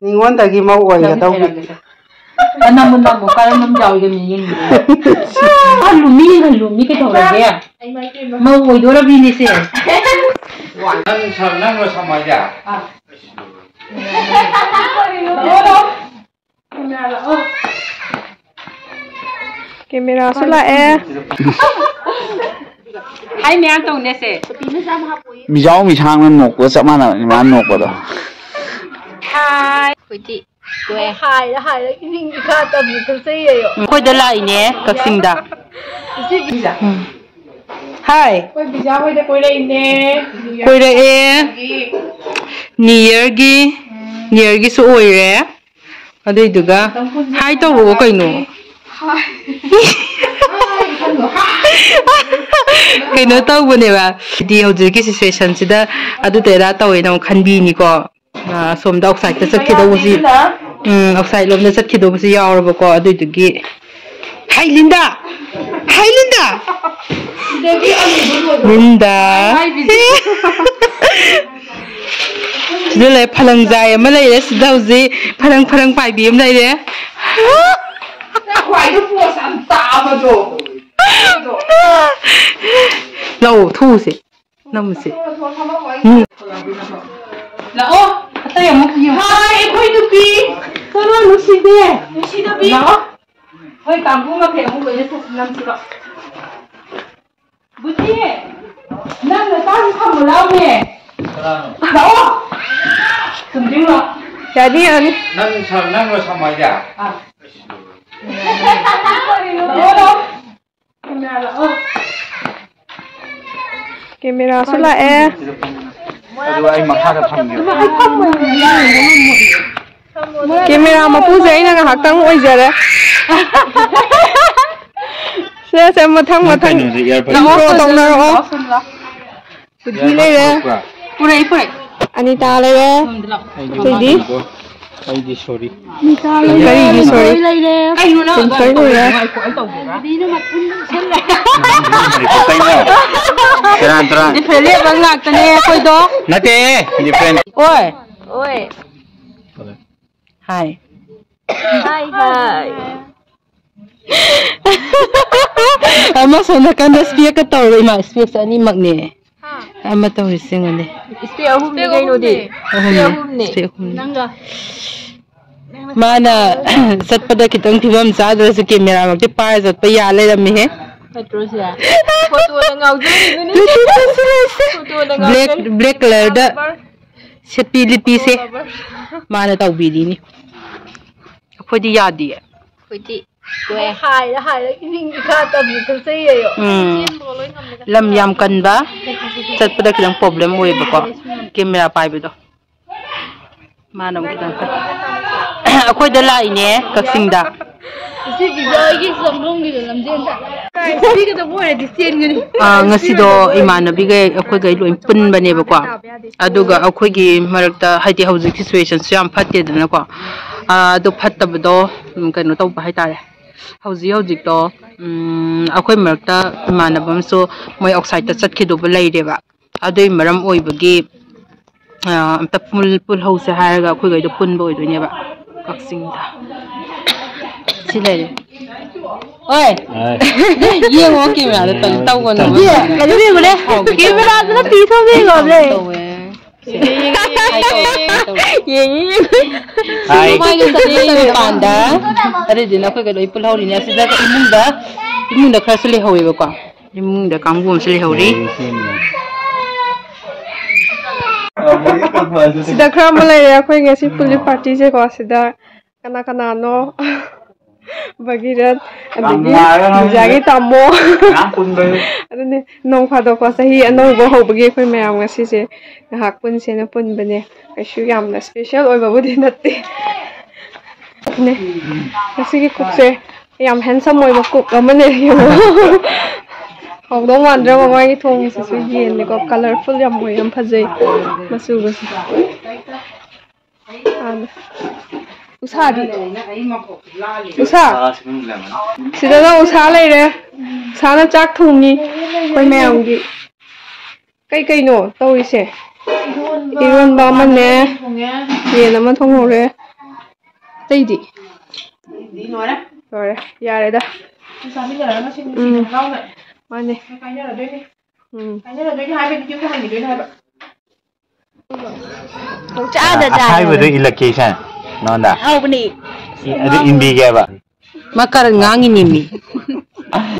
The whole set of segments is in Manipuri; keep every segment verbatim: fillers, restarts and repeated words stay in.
ꯃꯤꯉꯣꯟꯗꯒꯤ ꯃꯧ ꯑꯣꯏꯒꯗꯧꯕꯤ꯫ ꯅꯝꯃꯨ, ꯅꯝꯃꯨ, ꯀꯔꯝ ꯅꯝ ꯌꯥꯎꯏꯒꯦ ꯃꯤ ꯌꯦꯡꯅꯤꯡꯉꯦ꯫ ꯍꯜꯂꯨ, ꯃꯤ ꯍꯜꯂꯨ, ꯃꯤ ꯀꯩꯗꯧꯔꯒꯦ? ꯃꯧ ꯑꯣꯏꯗꯣꯔꯕꯤꯅꯦꯁꯦ꯫ ꯅꯪ ꯁ-, ꯅꯪ ꯂꯣꯏꯁꯝꯃꯣ ꯍꯥꯏꯁꯦ? ꯑꯥ꯫ ꯀꯦꯃꯦꯔꯥꯁꯨ ꯂꯥꯛꯑꯦ꯫ ꯍꯥꯏ ꯃꯌꯥꯝ ꯇꯧꯅꯦꯁꯦ꯫ ꯃꯤꯖꯥꯎ ꯃꯤꯁꯥꯡꯅ ꯅꯣꯛꯄꯒ ꯆꯞ ꯃꯥꯟꯅꯕꯅꯤ ꯃꯥꯅ ꯅꯣꯛꯄꯗꯣ꯫ ꯍꯥꯏ꯫ ꯑꯩꯈꯣꯏꯗꯤ ꯇꯣꯛꯑꯦ꯫ ꯍꯥꯏꯔ ꯍꯥꯏꯔ ꯏꯅꯤꯡ ꯏꯀꯥ ꯇꯝꯅ ꯊꯣꯛꯆꯩꯌꯦꯌꯣ꯫ ꯑꯩꯈꯣꯏꯗ ꯂꯥꯛꯏꯅꯦ ꯀꯛꯆꯤꯡꯗ꯫ ꯏꯆꯦ ꯕꯤꯖꯥ꯫ ꯎꯝ꯫ ꯍꯥꯏ꯫ ꯑꯩꯈꯣꯏ ꯕꯤꯖꯥ ꯍꯣꯏꯗ ꯀꯣꯏꯔꯛꯏꯅꯦ꯫ ꯀꯣꯏꯔꯛꯑꯦ꯫ New Yearꯒꯤ꯫ New Yearꯒꯤ꯫ ꯎꯝ꯫ New Yearꯒꯤꯁꯨ ꯑꯣꯏꯔꯦ꯫ ꯑꯗꯨꯏꯗꯨꯒ ꯃꯇꯝ ꯄꯨꯟꯁꯤ ꯍꯥꯏ ꯇꯧꯔꯛꯑꯣ ꯀꯩꯅꯣ꯫ ꯍꯥꯏ꯫ ꯀꯩꯅꯣ ꯇꯧꯕꯅꯦꯕ, ꯍꯥꯏꯗꯤ ꯍꯧꯖꯤꯛꯀꯤ situationꯁꯤꯗ ꯑꯗꯨ ꯇꯧꯔꯥ ꯇꯧꯋꯦꯅ ꯑꯃꯨꯛ ꯈꯟꯕꯤꯅꯤꯀꯣ꯫ ꯑ, ꯑꯁꯣꯝꯗ outsideꯇ ꯆꯠꯈꯤꯗꯧꯕꯁꯤ, ꯎꯝ, outside ꯂꯣꯝꯗ ꯆꯠꯈꯤꯗꯧꯕꯁꯤ ꯌꯥꯎꯔꯕꯀꯣ, ꯑꯗꯨꯏꯗꯨꯒꯤ꯫ ꯍꯥꯏ ꯂꯤꯟꯗꯥ! ꯍꯥꯏ ꯂꯤꯟꯗꯥ! ꯁꯤꯗꯒꯤ ꯑꯂꯨꯗꯣ ꯂꯣꯏꯔꯣ꯫ ꯂꯤꯟꯗꯥ! ꯍꯥꯏ, ꯍꯥꯏ, ꯕꯤꯖꯤ꯫ ꯁꯤꯗ ꯂꯩ, ꯐꯂꯪ ꯖꯥꯏ ꯑꯃ ꯂꯩꯔꯦ꯫ ꯁꯤꯗ ꯍꯧꯖꯤꯛ ꯐꯔꯪ ꯐꯔꯪ ꯄꯥꯏꯕꯤ ꯑꯃ ꯂꯩꯔꯦ꯫ ꯅꯪ ꯈ꯭ꯋꯥꯏꯗ ꯄꯣꯁ ꯌꯥꯝ ꯇꯥꯕꯗꯣ꯫ ꯂꯧ ꯊꯨꯁꯦ꯫ ꯅꯝꯃꯨꯁꯦ꯫ ꯎꯝ꯫ ꯂꯥꯛꯑꯣ꯫ ꯑꯇꯩ ꯑꯃꯨꯛ ꯄꯤꯌꯨ꯫ ꯍꯥꯏ, ꯑꯩꯈꯣꯏ ꯅꯨꯄꯤ꯫ ꯆꯠꯂꯣ, ꯅꯨꯡꯁꯤꯕꯤ꯫ ꯅꯨꯡꯁꯤꯗꯕꯤ꯫ ꯂꯥꯛꯑꯣ꯫ ꯍꯣꯏ, ꯀꯥꯡꯕꯨ ꯃꯈꯩ ꯑꯃꯨꯛ ꯂꯣꯏꯅ ꯆꯠꯁꯤ ꯅꯝꯁꯤꯀꯣ꯫ ꯕꯨꯆꯤ, ꯅꯪ ꯅꯆꯥꯁꯤ ꯊꯝꯃꯨ ꯂꯥꯎꯅꯦ꯫ ꯀꯅꯥꯅꯣ? ꯂꯥꯛꯑꯣ꯫ ꯆꯨꯝꯗ꯭ꯔꯤꯡ ꯂꯥꯛꯑꯣ꯫ ꯌꯥꯅꯤ, ꯌꯥꯅꯤ꯫ ꯅꯪ ꯁ-, ꯅꯪ ꯂꯣꯏꯁꯝꯃꯣ ꯍꯥꯏꯁꯦ? ꯑꯥ꯫ ꯂꯥꯛꯑꯣ, ꯂꯥꯛꯑꯣ꯫ ꯀꯦꯃꯦꯔꯥꯁꯨ ꯂꯥꯛꯑꯦ꯫ ꯑꯗꯨꯒ ꯑꯩ ꯃꯈꯥꯗ ꯐꯝꯒꯦ꯫ ꯀꯦꯃꯦꯔꯥ ꯃꯄꯨꯁꯦ ꯑꯩꯅ ꯉꯥꯏꯍꯥꯛꯇꯪ ꯑꯣꯏꯖꯔꯦ꯫ ꯁꯦ, ꯁꯦ, ꯃꯊꯪ, ꯅꯪ ꯃꯊꯪ꯫ ꯀꯩꯅꯣꯁꯦ, earphone intro ꯇꯧꯅꯔꯛꯑꯣ꯫ ꯄꯨꯊꯤ ꯂꯩꯔꯦ꯫ ꯄꯨꯔꯛꯏ, ꯄꯨꯔꯛꯏ꯫ ꯑꯅꯤꯇꯥ ꯂꯩꯔꯦ꯫ ꯁꯣꯝꯗ ꯂꯥꯛꯑꯣ꯫ ꯑꯩꯗꯤ ꯊꯣꯏꯕꯤ꯫ ꯑꯩꯗꯤ sorry꯫ ꯀꯔꯤꯒꯤ sorry? ꯂꯩꯔꯦ꯫ ꯀꯩꯅꯣ ꯅꯪ ꯀꯩꯅꯣ ꯇꯧꯔꯤꯗꯣ? ꯉꯥꯏꯈꯣ, ꯑꯩ ꯇꯧꯒꯦꯕ꯫ ꯀꯩꯅꯣ? ꯁꯦꯔꯥꯟ ꯇꯨꯔꯥꯟ꯫ Different level ꯉꯥꯛꯇꯅꯦ ꯑꯩꯈꯣꯏꯗꯣ꯫ ꯅꯠꯇꯦꯍꯦ, different꯫ ꯑꯣꯏ꯫ ꯑꯣꯏ꯫ ꯍꯥꯏ꯫ ꯍꯥꯏ, ꯍꯥꯏ꯫ ꯑꯃ ꯁꯣꯝ ꯅꯥꯀꯟꯗ ꯏꯁꯄꯦꯛꯀ ꯇꯧꯔꯒ, ꯏꯃꯥ, ꯏꯁꯄꯦꯛꯁꯦ ꯑꯅꯤꯃꯛꯅꯦ꯫ ꯑꯃ ꯇꯧꯔꯤꯁꯦ ꯌꯦꯡꯉꯨꯅꯦ꯫ ꯏꯁꯄꯦꯛ ꯑꯍꯨꯝꯅꯤ ꯀꯩꯅꯣꯗꯤ꯫ ꯑꯍꯨꯝꯅꯤ꯫ ꯏꯁꯄꯦꯛ ꯑꯍꯨꯝꯅꯤ꯫ ꯏꯁꯄꯦꯛ ꯑꯍꯨꯝꯅꯤ꯫ ꯅꯪꯒ꯫ ꯃꯥꯅ ꯆꯠꯄꯗ ꯈꯤꯇꯪ ꯐꯤꯕꯝ ꯆꯥꯗ꯭ꯔꯁꯨ ꯀꯦꯃꯦꯔꯥꯃꯛꯇꯤ ꯄꯥꯏꯔ ꯆꯠꯄ ꯌꯥ ꯂꯩꯔꯝꯃꯤꯍꯦ꯫ ꯐꯠꯇ꯭ꯔꯣ ꯁꯤꯗ? ꯐꯣꯇꯣꯗ ꯉꯥꯎꯖꯔꯤꯗꯨꯅꯤ꯫ ꯐꯣꯇꯣꯗ ꯁꯤ ꯂꯩꯁꯦ꯫ ꯐꯣꯇꯣꯗ ꯕ꯭ꯂꯦꯛ, ꯉꯥꯎꯖꯔꯤ꯫ ꯕ꯭ꯂꯦꯛ ꯀꯂꯔꯗ ꯁꯦꯠꯄꯤ ꯂꯤꯠꯄꯤꯁꯦ꯫ Photo lover. ꯃꯥꯅ ꯇꯧꯕꯤꯔꯤꯅꯤ꯫ ꯑꯩꯈꯣꯏꯗꯤ ꯌꯥꯗꯤꯌꯦ꯫ ꯑꯩꯈꯣꯏꯗꯤ ꯇꯣꯛꯑꯦ꯫ ꯍꯥꯏꯔ ꯍꯥꯏꯔ ꯏꯅꯤꯡ ꯏꯀꯥ ꯇꯝꯕ ꯆꯠꯆꯩꯌꯦꯌꯣ꯫ ꯎꯝ꯫ ꯂꯝ ꯌꯥꯝ ꯀꯟꯕ, ꯆꯠꯄꯗ ꯈꯤꯇꯪ ꯄ꯭ꯔꯣꯕ꯭ꯂꯦꯝ ꯑꯣꯏꯌꯦꯕꯀꯣ, ꯀꯦꯃꯦꯔꯥ ꯄꯥꯏꯕꯗꯣ꯫ ꯃꯥꯅ ꯑꯃꯨꯛ ꯈꯤꯇꯪ ꯐꯩ꯫ ꯑꯩꯈꯣꯏꯗ ꯂꯥꯛꯏꯅꯦ, ꯀꯛꯆꯤꯡꯗ꯫ ꯁꯤ ꯚꯤꯗꯤꯑꯣ ꯑꯩꯒꯤ ꯆꯪꯐꯝꯒꯤꯗꯣ ꯂꯝꯖꯦꯟꯗ ꯄꯤꯒꯗꯕ ꯑꯣꯏꯔꯗꯤ ꯆꯦꯟꯒꯅꯤ꯫ ꯑꯥ, ꯉꯁꯤꯗꯣ ꯏꯃꯥꯟꯅꯕꯤꯈꯩ ꯑꯩꯈꯣꯏꯈꯩ ꯂꯣꯏ ꯄꯨꯟꯕꯅꯦꯕꯀꯣ꯫ ꯑꯗꯨꯒ ꯑꯩꯈꯣꯏꯒꯤ ꯃꯔꯛꯇ, ꯍꯥꯏꯗꯤ, ꯍꯧꯖꯤꯛ ꯁꯤꯆꯨꯋꯦꯁꯟꯁꯨ ꯌꯥꯝ ꯐꯠꯇꯦꯗꯅꯀꯣ꯫ ꯑꯥ, ꯑꯗꯨ ꯐꯠꯇꯕꯗꯣ, ꯎꯝ, ꯀꯩꯅꯣ ꯇꯧꯕ ꯍꯥꯏꯇꯥꯔꯦ꯫ ꯍꯧꯖꯤꯛ ꯍꯧꯖꯤꯛꯇꯣ, ꯎꯝ, ꯑꯩꯈꯣꯏ ꯃꯔꯛꯇ ꯏꯃꯥꯟꯅꯕ ꯑꯃꯁꯨ ꯃꯣꯏ ꯑꯥꯎꯠꯁꯥꯏꯗꯠꯇ ꯆꯠꯈꯤꯗꯧꯕ ꯂꯩꯔꯦꯕ꯫ ꯑꯗꯨꯏ ꯃꯔꯝ ꯑꯣꯏꯕꯒꯤ, ꯑ, ꯑꯝꯇ ꯄꯨꯜ-, ꯄꯨꯜꯍꯧꯁꯦ ꯍꯥꯏꯔꯒ ꯑꯩꯈꯣꯏꯈꯩꯗꯣ ꯄꯨꯟꯕ ꯑꯣꯏꯗꯣꯏꯅꯦꯕ ꯀꯛꯆꯤꯡꯗ꯫ ꯁꯤ ꯂꯩꯔꯦ꯫ ꯍꯣꯏ꯫ ꯍꯣꯏ꯫ ꯌꯦꯡꯉꯣ ꯀꯦꯃꯦꯔꯥꯗ ꯇꯧ-, ꯇꯧꯒꯅꯣ꯫ ꯀꯦꯃꯦꯔꯥꯗꯨꯅ ꯄꯤ ꯊꯣꯛꯑ ꯌꯦꯡꯉꯣ꯫ ꯇꯧꯋꯦ꯫ ꯌꯦꯡꯉꯤ, ꯌꯦꯡꯉꯤ꯫ ꯍꯥꯏ꯫ ꯃꯃꯥꯏꯗ ꯆꯠꯂꯤ ꯃꯄꯥꯟꯗ꯫ ꯑꯗꯨꯗꯨꯅ ꯑꯩꯈꯣꯏꯒ ꯂꯣꯏ ꯄꯨꯜꯍꯧꯔꯤꯅꯦ꯫ ꯑꯁꯤꯗ ꯏꯃꯨꯡꯗ, ꯏꯃꯨꯡꯗ ꯈꯔꯁꯨ ꯂꯩꯍꯧꯋꯦꯕꯀꯣ꯫ ꯏꯃꯨꯡꯗ ꯀꯥꯡꯕꯨ ꯑꯃꯁꯨ ꯂꯩꯍꯧꯔꯤ꯫ ꯁꯤꯗ ꯈꯔ ꯑꯃ ꯂꯩꯔꯦ ꯑꯩꯈꯣꯏ ꯉꯁꯤ ꯄꯨꯜꯂꯤ ꯄꯥꯔꯇꯤꯁꯦꯀꯣ꯫ ꯁꯤꯗ ꯀꯅꯥ ꯀꯅꯥꯅꯣ? ꯚꯒꯤꯔꯠ, ꯑꯗꯒꯤ ꯅꯨꯡꯉꯥꯏꯔꯦ ꯅꯪ ꯃꯤꯖꯥꯒꯤ ꯇꯥꯃꯣ꯫ ꯃꯌꯥꯝ ꯄꯨꯟꯕꯩ꯫ ꯑꯗꯨꯅꯦ, ꯅꯣꯡ ꯐꯥꯗꯣꯛꯀꯣ, ꯆꯍꯤ ꯑꯅꯧꯕ ꯍꯧꯕꯒꯤ ꯑꯩꯈꯣꯏ ꯃꯌꯥꯝ ꯉꯁꯤꯁꯦ ꯉꯥꯏꯍꯥꯛ ꯄꯨꯟꯁꯦꯅ ꯄꯨꯟꯕꯅꯦ꯫ ꯀꯩꯁꯨ ꯌꯥꯝꯅ ꯏꯁꯄꯦꯁꯦꯜ ꯑꯣꯏꯕꯕꯨꯗꯤ ꯅꯠꯇꯦ꯫ ꯅꯦ, ꯉꯁꯤꯒꯤ ꯀꯨꯛꯁꯦ ꯌꯥꯝ ꯍꯦꯟꯁꯝ ꯑꯣꯏꯕ ꯀꯨꯛ ꯑꯃꯅꯦ꯫ ꯌꯦꯡꯉꯣ꯫ ꯍꯥꯎꯗꯧ ꯃꯥꯟꯗ꯭ꯔꯥ? ꯃꯃꯥꯏꯒꯤ ꯊꯣꯡꯁꯤꯁꯨ ꯌꯦꯟꯅꯤꯀꯣ꯫ ꯀꯂꯔꯐꯨꯜ ꯌꯥꯝ ꯑꯣꯏ, ꯌꯥꯝ ꯐꯖꯩ ꯃꯆꯨꯒꯁꯦ꯫ ꯑꯥꯗ꯫ ꯎꯁꯥꯗꯤ? ꯎꯁꯥ! ꯁꯤꯗꯅ ꯎꯁꯥ ꯂꯩꯔꯦ꯫ ꯎꯁꯥꯅ ꯆꯥꯛ ꯊꯣꯡꯉꯤ ꯑꯩꯈꯣꯏ ꯃꯌꯥꯝꯒꯤ꯫ ꯀꯩ ꯀꯩꯅꯣ ꯇꯧꯔꯤꯁꯦ? ꯏꯔꯣꯟꯕ ꯑꯃꯅꯦ, ꯌꯦꯟ ꯑꯃ ꯊꯣꯡꯍꯧꯔꯦ꯫ ꯑꯇꯩꯗꯤ? ꯑꯇꯩꯗꯤ ꯂꯣꯏꯔꯦ꯫ ꯂꯣꯏꯔꯦ꯫ ꯌꯥꯔꯦꯗ꯫ ꯆꯥꯃꯤꯟꯅꯔꯒ ꯁꯤ ꯅꯨꯡꯁꯤꯅ ꯎꯝ꯫ ꯍꯔꯥꯎꯅ ꯃꯥꯅꯦ꯫ ꯀꯥꯏꯅꯔꯗꯣꯏꯅꯤ꯫ ꯎꯝ꯫ ꯀꯥꯏꯅꯔꯗꯣꯏꯅꯤ ꯍꯥꯏꯕꯒꯤ ꯌꯨꯝꯗ ꯍꯟꯈꯤꯗꯣꯏꯅꯦ ꯍꯥꯏꯕ꯫ ꯄꯪꯆꯥꯗ ꯆꯥꯏ ꯑꯁꯥꯏꯕꯗꯣ ꯍꯥꯏꯕꯅꯤ꯫ ꯏꯜꯂꯛꯀꯦ ꯏꯆꯟ ꯅꯉꯣꯟꯗ꯫ ꯍꯥꯎꯕꯅꯤ꯫ ꯏ-, ꯑꯗꯨ ꯏꯟꯕꯤꯒꯦꯕ꯫ ꯃꯥ ꯀꯔꯟ ꯉꯥꯡꯉꯤꯅꯦꯃꯤ꯫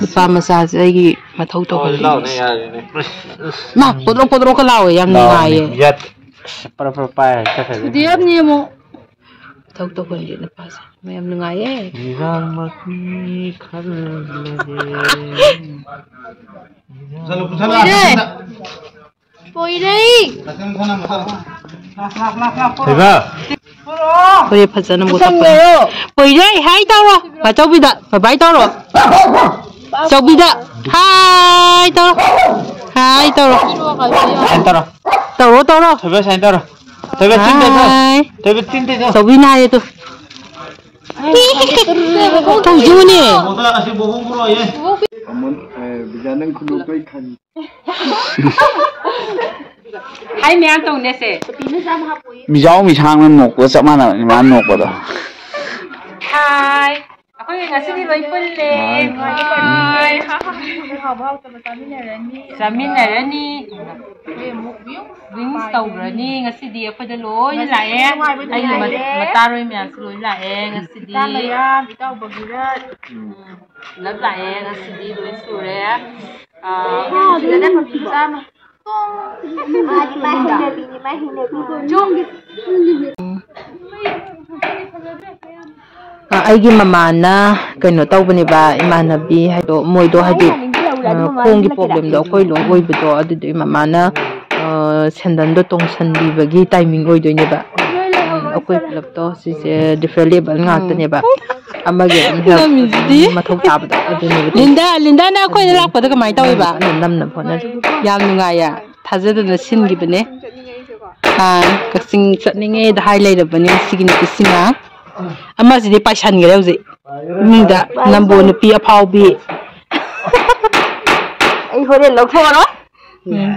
ꯅꯨꯄꯥ ꯃꯆꯥꯁꯦ ꯑꯩꯒꯤ ꯃꯊꯧ ꯇꯧꯍꯜꯂꯤ꯫ ꯃꯥ ꯄꯣꯗ꯭ꯔꯣꯛ ꯄꯣꯗ꯭ꯔꯣꯛꯀ ꯂꯥꯎꯋꯦ, ꯌꯥꯝ ꯂꯥꯎꯋꯦ꯫ ꯅꯨꯡꯉꯥꯏꯌꯦ꯫ ꯌꯥꯠ-, ꯄꯔ ꯄꯔ ꯄꯥꯏꯔ ꯆꯠꯈ꯭ꯔꯦ꯫ ꯁꯨꯗꯤꯌꯥꯝꯅꯦ ꯑꯃꯨꯛ꯫ ꯃꯊꯧ ꯇꯧꯍꯜꯂꯤ ꯅꯨꯄꯥꯁꯦ꯫ ꯃꯥ ꯌꯥꯝ ꯅꯨꯡꯉꯥꯏꯌꯦ꯫ ꯃꯤꯔꯥꯡꯃꯛꯅꯤ ꯈꯜꯂꯒꯦ꯫ ꯄꯨꯁꯜꯂꯨ, ꯄꯨꯁꯜꯂꯨ, ꯀꯨꯏꯔꯦ꯫ ꯄꯨꯁꯜꯂꯨ꯫ ꯄꯣꯏꯔꯩ꯫ ꯊꯣꯏꯕ꯫ ꯍꯣꯔꯦꯟ ꯐꯖꯅ ꯃꯨꯊꯠꯄꯅꯦ꯫ ꯄꯣꯏꯔꯩ ꯍꯥꯏ ꯇꯧꯔꯣ꯫ ꯃꯆꯧꯕꯤꯗ ꯕꯥꯏ ꯕꯥꯏ ꯇꯧꯔꯣ꯫ ꯆꯧꯕꯤꯗ ꯍꯥꯏ ꯇꯧꯔꯣ꯫ ꯍꯥꯏ ꯇꯧꯔꯣ꯫ ꯁꯥꯏꯟ ꯇꯧꯔꯣ꯫ ꯇꯧꯔꯣ, ꯇꯧꯔꯣ꯫ ꯊꯣꯏꯕ ꯁꯥꯏꯟ ꯇꯧꯔꯣ꯫ ꯊꯣꯏꯕ ꯆꯤꯟ ꯇꯩꯊꯣꯛ꯫ ꯍꯥꯏ꯫ ꯊꯣꯏꯕ ꯆꯤꯟ ꯇꯩꯊꯣꯛ꯫ ꯆꯧꯕꯤꯅ ꯍꯥꯏꯌꯦ ꯇꯨ꯫ ꯇꯧꯖꯨꯅꯦ꯫ ꯕꯣꯇꯜ ꯑꯁꯤ ꯕꯣꯕꯣꯛ ꯄꯨꯔꯛꯑꯣꯌꯦ꯫ ꯑꯃꯨꯟ, ꯑꯦ, ꯕꯤꯖꯥ ꯅꯪ ꯈꯨꯅꯣꯛꯇꯣ ꯑꯩ ꯈꯪꯉꯤ꯫ ꯍꯥꯏ ꯃꯌꯥꯝ ꯇꯧꯅꯦꯁꯦ꯫ ꯃꯤꯖꯥꯎ ꯃꯤꯁꯥꯡꯅ ꯅꯣꯛꯄꯒ ꯆꯞ ꯃꯥꯟꯅꯕꯅꯤ ꯃꯥꯅ ꯅꯣꯛꯄꯗꯣ꯫ ꯍꯥꯏ꯫ ꯑꯩꯈꯣꯏ ꯉꯁꯤꯗꯤ ꯂꯣꯏ ꯄꯨꯜꯂꯦ꯫ ꯍꯥꯏ꯫ ꯍꯥꯏ꯫ ꯆꯥꯃꯤꯟꯅꯔꯅꯤ꯫ ꯋꯤꯡꯁ ꯇꯧꯈ꯭ꯔꯅꯤ꯫ ꯉꯁꯤꯗꯤ ꯑꯩꯈꯣꯏꯗ ꯂꯣꯏꯅ ꯂꯥꯛꯑꯦ꯫ ꯑꯩꯒꯤ ꯃ-, ꯃꯇꯥꯔꯣꯏ ꯃꯌꯥꯝꯁꯨ ꯂꯣꯏ ꯂꯥꯛꯑꯦ ꯉꯁꯤꯗꯤ꯫ ꯎꯝ꯫ ꯄꯨꯂꯞ ꯂꯥꯛꯑꯦ ꯉꯁꯤꯗꯤ, ꯂꯣꯏ ꯁꯨꯔꯦ꯫ ꯑꯥ, ꯑ, ꯑꯩꯒꯤ ꯃꯃꯥꯅ ꯀꯩꯅꯣ ꯇꯧꯕꯅꯦꯕ, ꯏꯃꯥꯟꯅꯕꯤ ꯍꯥꯏꯗꯣ, ꯃꯣꯏꯗꯣ ꯍꯥꯏꯗꯤ, ꯑ, ꯈꯣꯡꯒꯤ ꯄ꯭ꯔꯣꯕ꯭ꯂꯦꯝꯗꯣ ꯑꯩꯈꯣꯏ ꯂꯣꯏ ꯑꯣꯏꯕꯗꯣ, ꯑꯗꯨꯗꯨꯒꯤ ꯃꯃꯥꯅ, ꯑ, ꯁꯦꯟꯗꯟꯗꯣ ꯇꯣꯡꯁꯟꯕꯤꯕꯒꯤ ꯇꯥꯏꯃꯤꯡ ꯑꯣꯏꯗꯣꯏꯅꯦꯕ꯫ ꯎꯝ, ꯑꯩꯈꯣꯏ ꯄꯨꯂꯞꯇꯣ ꯁꯤꯁꯦ ꯗꯤꯐ꯭ꯔꯦꯟ ꯂꯦꯕꯦꯜ ꯉꯥꯛꯇꯅꯦꯕ꯫ ꯑꯃꯒꯤ ꯑꯗꯨꯝ ꯍꯦꯜꯞ ꯅꯝꯃꯤꯁꯤꯗꯤ꯫ ꯑꯗꯨꯝ ꯃꯊꯧ ꯇꯥꯕꯗꯣ ꯑꯗꯨꯅꯦꯕ ꯇꯧꯔꯤꯁꯦ꯫ ꯂꯤꯟꯗꯥ, ꯂꯤꯟꯗꯥꯅ ꯑꯩꯈꯣꯏꯗ ꯂꯥꯛꯄꯗ ꯀꯃꯥꯏꯅ ꯇꯧꯋꯦꯕ? ꯀꯟꯅ ꯅꯝꯅꯕ ꯍꯣꯠꯅꯖꯩ꯫ ꯌꯥꯝ ꯅꯨꯡꯉꯥꯏꯌꯦ꯫ ꯊꯥꯖꯗꯅ ꯁꯤꯟꯈꯤꯕꯅꯦ꯫ ꯑꯥ, ꯀꯛꯆꯤꯡ ꯆꯠꯅꯤꯡꯉꯦꯗ ꯍꯥꯏ ꯂꯩꯔꯕꯅꯦ ꯁꯤꯒꯤ ꯅꯨꯄꯤꯁꯤꯅ꯫ ꯑꯃꯁꯤꯗꯤ ꯄꯥꯏꯁꯟꯈ꯭ꯔꯦ ꯍꯧꯖꯤꯛ꯫ ꯃꯤꯗ ꯅꯝꯕꯣ ꯅꯨꯄꯤ ꯑꯐꯥꯎꯕꯤ꯫ ꯑꯩ ꯍꯣꯔꯦꯟ ꯂꯧꯊꯣꯛꯑꯔꯣꯏ꯫ ꯎꯝ꯫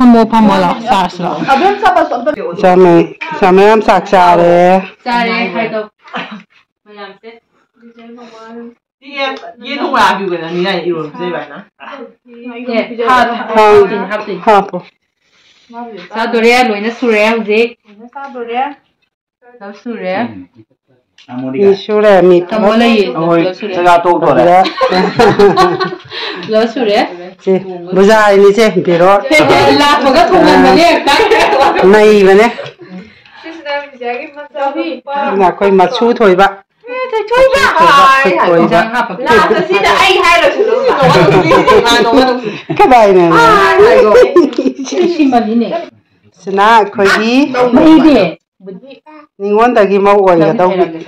ꯐꯝꯃꯣ, ꯐꯝꯃꯣ, ꯂꯥꯛꯑꯣ, ꯆꯥꯔꯁꯤ ꯂꯥꯛꯑꯣ꯫ ꯑꯗꯨꯝ ꯆꯠꯄꯁꯨ ꯑꯝꯇ ꯏꯆꯥ ꯃꯌꯥꯝ, ꯏꯆꯥ ꯃꯌꯥꯝ ꯆꯥꯛ ꯆꯥꯔꯦ꯫ ꯆꯥꯔꯦ ꯍꯥꯏꯗꯣ꯫ ꯃꯌꯥꯝꯁꯦ꯫ ꯁꯤ ꯌꯦꯟ ꯊꯣꯡꯕ ꯍꯥꯞꯄꯤꯌꯨ ꯀꯩꯅꯣ, ꯅꯤꯡꯉꯥꯏ ꯏꯔꯣꯟꯕꯁꯦ ꯏꯕꯥꯅ꯫ ꯑꯦ, ꯍꯥꯞ-, ꯍꯥꯞ-, ꯍꯥꯞꯇꯣꯏꯅꯤ, ꯍꯥꯞꯇꯣꯏꯅꯤ꯫ ꯍꯥꯞꯄꯣ꯫ ꯆꯥꯗꯣꯔꯦ, ꯂꯣꯏꯅ ꯁꯨꯔꯦ ꯍꯧꯖꯤꯛ꯫ ꯂꯣꯏꯅ ꯆꯥꯗꯣꯔꯦ꯫ ꯂꯧ ꯁꯨꯔꯦ꯫ ꯃꯤ ꯁꯨꯔꯦ, ꯃꯤ ꯇꯥꯃꯣ ꯂꯩꯌꯦ꯫ ꯑꯩꯈꯣꯏ ꯂꯧ ꯁꯨꯔꯦ꯫ ꯆꯥꯛꯆꯥ ꯇꯣꯛꯇꯣꯔꯦ꯫ ꯑꯗꯨꯒ ꯂꯧ ꯁꯨꯔꯦ꯫ ꯁꯤ ꯕꯨꯖꯥ ꯍꯥꯏꯅꯤꯁꯦ, ꯄꯤꯔꯣ꯫ ꯂꯥꯛꯄꯒ ꯊꯣꯡꯍꯟꯕꯅꯦ ꯍꯦꯛꯇ꯫ ꯅꯩꯕꯅꯦ꯫ ꯁꯤꯁꯤꯅ ꯆꯤꯆꯦꯒꯤ ꯃꯆꯥꯅꯨꯄꯥ꯫ ꯑꯗꯨꯅ ꯑꯩꯈꯣꯏ ꯃꯆꯨ ꯊꯣꯏꯕ꯫ ꯊꯣꯏꯕ꯫ ꯊꯣꯏꯕ꯫ ꯏꯟꯖꯥꯡ ꯍꯥꯞꯄꯛꯀꯦ꯫ ꯂꯥꯁꯇ ꯁꯤꯗ ꯑꯩ ꯍꯥꯏꯔꯁꯨ ꯑꯗꯨꯝ ꯅꯣꯛꯑꯒ ꯑꯗꯨꯝ ꯀꯃꯥꯏꯅ? ꯑꯥ, ꯍꯥꯏꯒꯣ꯫ ꯁꯤ ꯁꯤꯃꯗꯤꯅꯦ꯫ ꯁꯤꯅ ꯑꯩꯈꯣꯏꯒꯤ ꯃꯍꯤꯗꯤ꯫ ꯅꯤꯉꯣꯟꯗꯒꯤ ꯃꯧ ꯑꯣꯏꯒꯗꯧꯕꯤ꯫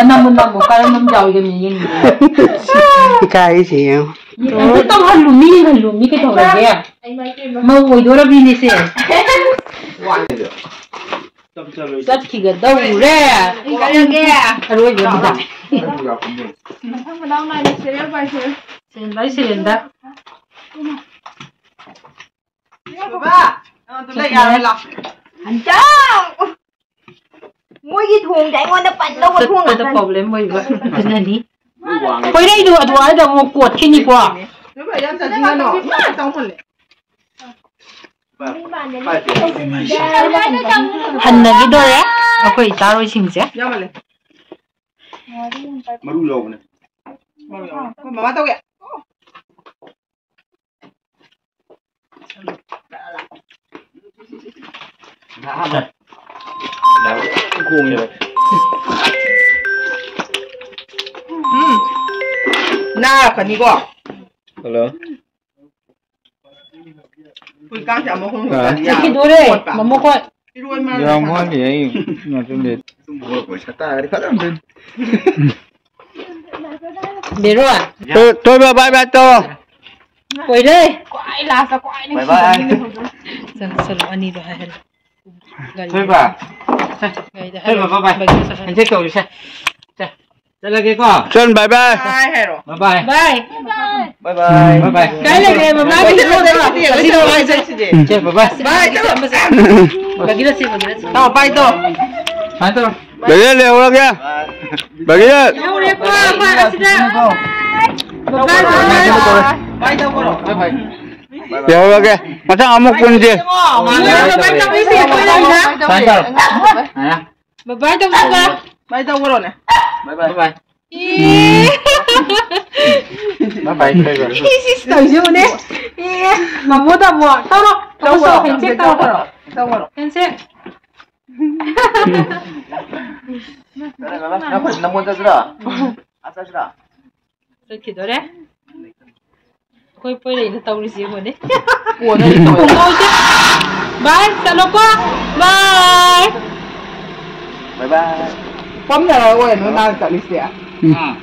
ꯑꯅꯝꯕ ꯅꯝꯃꯣ, ꯀꯔꯝꯕ ꯌꯥꯎꯔꯤꯒꯦ ꯃꯤ ꯌꯦꯡꯅꯤꯡꯉꯦ꯫ ꯏꯀꯥꯏꯁꯦ ꯌꯦꯡꯉꯣ꯫ ꯑꯝꯇ ꯇꯧꯍꯜꯂꯨ, ꯃꯤ ꯌꯦꯡꯍꯜꯂꯨ, ꯃꯤ ꯀꯩꯗꯧꯔꯒꯦ? ꯃꯧ ꯑꯣꯏꯗꯣꯔꯕꯤꯅꯦꯁꯦ꯫ ꯆꯠꯈꯤꯒꯗꯧꯔꯦ꯫ ꯑꯔꯣꯏꯕꯗ꯫ ꯃꯊꯪ ꯃꯅꯥꯎ ꯅꯥꯏꯅ serial by serial꯫ Serial by serialꯗ꯫ ꯕꯕꯥ, ꯅꯪ ꯑꯗꯨ ꯂꯩ ꯌꯥꯔꯣꯏ, ꯂꯥꯛ꯫ ꯍꯟꯖꯥꯡ! ꯃꯣꯏꯒꯤ ꯊꯣꯡꯗ ꯑꯩꯉꯣꯟꯗ ꯄꯟꯗꯧꯕ ꯊꯣꯡ ꯆꯠꯄꯗ ꯉꯥꯛꯇꯅꯤ꯫ Problem ꯑꯣꯏꯕ꯫ ꯑꯗꯨꯅꯅꯤ꯫ ꯈꯣꯏꯔꯩꯗꯣ ꯑꯗꯨꯋꯥꯏꯗ ꯑꯃꯨꯛ ꯀꯣꯠꯈꯤꯅꯤꯀꯣ꯫ ꯅꯣꯏ ꯌꯥꯝ ꯆꯥꯅꯤꯡꯉꯅꯣ? ꯆꯥꯎꯃꯜꯂꯦ꯫ ꯍꯟꯅꯈꯤꯗꯣꯔꯦ ꯑꯩꯈꯣꯏ ꯏꯆꯥꯔꯣꯏꯁꯤꯡꯁꯦ꯫ ꯌꯥꯝꯃꯜꯂꯦ꯫ ꯃꯔꯨ ꯌꯥꯎꯕꯅꯦ꯫ ꯃꯔꯨ ꯌꯥꯎꯕꯅꯦ꯫ ꯃꯃꯥ ꯇꯧꯒꯦ꯫ ꯎꯝ꯫ ꯅꯥꯔꯛꯀꯅꯤꯀꯣ꯫ Hello꯫ ꯍꯧꯖꯤꯛꯀꯥꯟꯁꯦ ꯑꯃꯨꯛ ꯍꯣꯡ ꯑꯥ꯫ ꯆꯠꯈꯤꯗꯣꯔꯦ, ꯃꯃꯣ ꯈꯣꯏ꯫ ꯏꯔꯣꯏ ꯃꯥꯜꯂꯦ꯫ ꯌꯥꯝ ꯋꯥꯠꯂꯤ, ꯑꯩ ꯉꯥꯛꯇꯪ ꯂꯩ꯫ ꯁꯛꯇꯥꯒꯗꯤ ꯐꯖꯅ ꯇꯧꯅꯤ꯫ ꯕꯦꯔꯣ꯫ ꯇꯣ-, ꯇꯣꯏꯕ, bye bye ꯇꯧ꯫ ꯑꯣꯏꯔꯦ꯫ ꯈ꯭ꯋꯥꯏ lastꯇ ꯈ꯭ꯋꯥꯏ bye bye꯫ ꯅꯨꯡꯁꯤꯕ ꯃꯤꯅꯦ ꯍꯧꯖꯤꯛ꯫ ꯆꯠꯂꯣ, ꯆꯠꯂꯣ, ꯑꯅꯤꯗꯣ ꯍꯥꯏꯍꯜꯂꯣ꯫ ꯒꯥꯔꯤ꯫ ꯊꯣꯏꯕ꯫ ꯒꯥꯔꯤꯗ ꯊꯣꯏꯕ, ꯍꯥꯏꯍꯜꯂꯣ꯫ Bye bye꯫ ꯕꯒꯤꯗ ꯆꯠꯍꯜꯂꯣ꯫ Handshake ꯇꯧꯔꯁꯦ꯫ ꯆꯠꯂꯒꯦꯀꯣ꯫ ꯆꯟ, bye bye꯫ Bye ꯍꯥꯏꯔꯣ꯫ Bye bye꯫ Bye꯫ Bye bye꯫ ꯀꯥꯏ ꯂꯩꯒꯦ? ꯃꯃꯥꯒꯤ ꯄꯣꯠꯇꯣ ꯑꯁꯤꯗ ꯂꯧꯔ ꯆꯠꯁꯤꯗꯤ꯫ ꯆꯦ, bye bye꯫ Bye ꯇꯧ꯫ ꯕꯒꯤꯗ ꯆꯦ, ꯕꯒꯤꯗ ꯆꯦ꯫ ꯇꯧ, bye ꯇꯧ꯫ ꯁꯨꯃꯥꯏꯅ ꯇꯧꯔꯣ꯫ ꯕꯒꯤꯗ ꯂꯩꯍꯧꯔꯒꯦ꯫ ꯕꯒꯤꯗ꯫ ꯌꯧꯔꯦꯀꯣ, ꯑꯩꯈꯣꯏ ꯑꯁꯤꯗ꯫ Bye bye꯫ Bye ꯇꯧ꯫ Bye bye꯫ ꯌꯧꯔꯒꯦ꯫ ꯃꯊꯪ ꯑꯃꯨꯛ ꯄꯨꯟꯁꯦ꯫ ꯕꯕꯥꯏ ꯇꯧꯁꯤꯀꯣ꯫ ꯕꯥꯏ ꯇꯧꯕ꯭ꯔꯣꯅꯦ? ꯕꯥꯏ ꯕꯥꯏ꯫ ꯏ꯫ ꯕꯥꯏ ꯕꯥꯏ꯫ ꯏꯁ, ꯏꯁ, ꯇꯧꯔꯤꯁꯦ ꯌꯦꯡꯉꯨꯅꯦ꯫ ꯏ꯫ ꯃꯃꯣ ꯇꯥꯃꯣ꯫ ꯇꯧꯔꯣ꯫ ꯇꯧꯔꯣ꯫ ꯍꯦꯟꯁꯦꯛ ꯇꯧꯔꯣ꯫ ꯍꯦꯟꯁꯦꯛ꯫ ꯅꯪ ꯅꯃꯣꯟ ꯆꯠꯁꯤꯔꯥ? ꯑꯥ, ꯆꯠꯁꯤꯔꯥ? ꯆꯠꯈꯤꯗꯣꯔꯦ꯫ ꯑꯩꯈꯣꯏ ꯄꯣꯏꯔꯩꯅ ꯇꯧꯔꯤꯁꯤ ꯌꯦꯡꯉꯨꯅꯦ꯫ ꯀꯣꯟꯅ ꯑꯩ ꯇꯧꯔꯒꯦ꯫ ꯈꯣꯡꯒ꯭ꯔꯥꯎꯁꯦ꯫ ꯕꯥꯏ, ꯆꯠꯂꯣꯀꯣ꯫ ꯕꯥꯏ꯫ ꯕꯥꯏ ꯕꯥꯏ꯫ ꯄꯝꯅꯔ ꯑꯣꯏꯔꯦ ꯅꯣꯏ ꯅꯍꯥꯟ ꯆꯠꯂꯤꯁꯦ꯫ ꯎꯝ꯫